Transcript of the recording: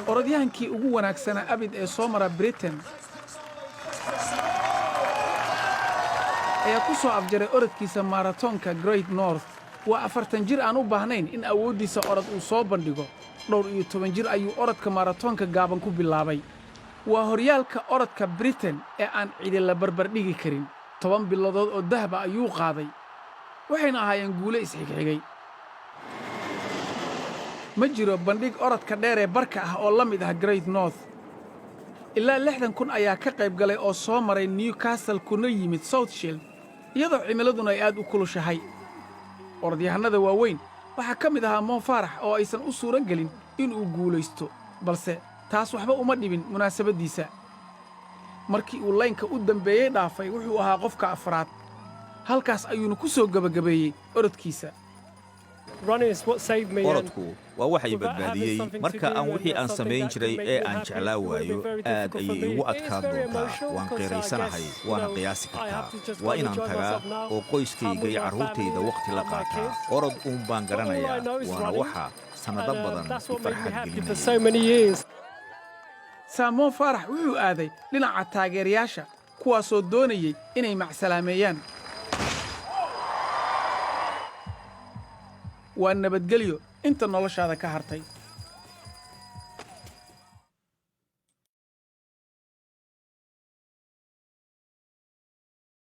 Orodyahankii ugu wanaagsanaa abid ee soo mara Britain ayaa ku soo afjaray orodkiisa maaratoonka Great North. Waa 40 jir aan u baahnayn in awooddiisa orod uu soo bandhigo. 14 jir ayuu orodka maaratoonka gaaban ku bilaabay. Waa horyaalka orodka Britain ee aan cidi la barbardhigi karin. 10 biladood oo dahaba ayuu qaaday, waxayna ahaayeen guulo isxigxigay. Ma jiro bandhig orodka dheer ee barka ah oo la mid ah Great North. Ilaa 60,000 ayaa ka qayb galay oo soo maray Newcastle kuna yimid South Shield, iyadoo cimiladuna ay aad u kulushahay. Orodyahannada waaweyn waxaa ka mid ahaa Mo Faarax oo aysan u suuro gelin inuu guulaysto, balse taas waxba uma dhibin munaasabaddiisa. Markii uu laynka u dambeeyey dhaafay, wuxuu ahaa qofka afraad. Halkaas ayuuna ku soo gebagabeeyey orodkiisa. Orodku waa waxa i badbaadiyey. Marka aan wixii aan samayn jiray ee aan jeclaa waayo, aad ayay iigu adkaan doontaa. Waan qiiraysanahay, waana qiyaasi kartaa. Waa inaan tagaa oo qoyskayga iyo carruurtayda wakhti la qaataa. Orod uun baan garanayaa, waana waxa sannado badan i farxad gelinaya. Sir Mo Faarax wuxuu aaday dhinaca taageerayaasha, kuwaasoo doonayey inay macsalaameeyaan. Waa nabadgelyo inta noloshaada ka hartay.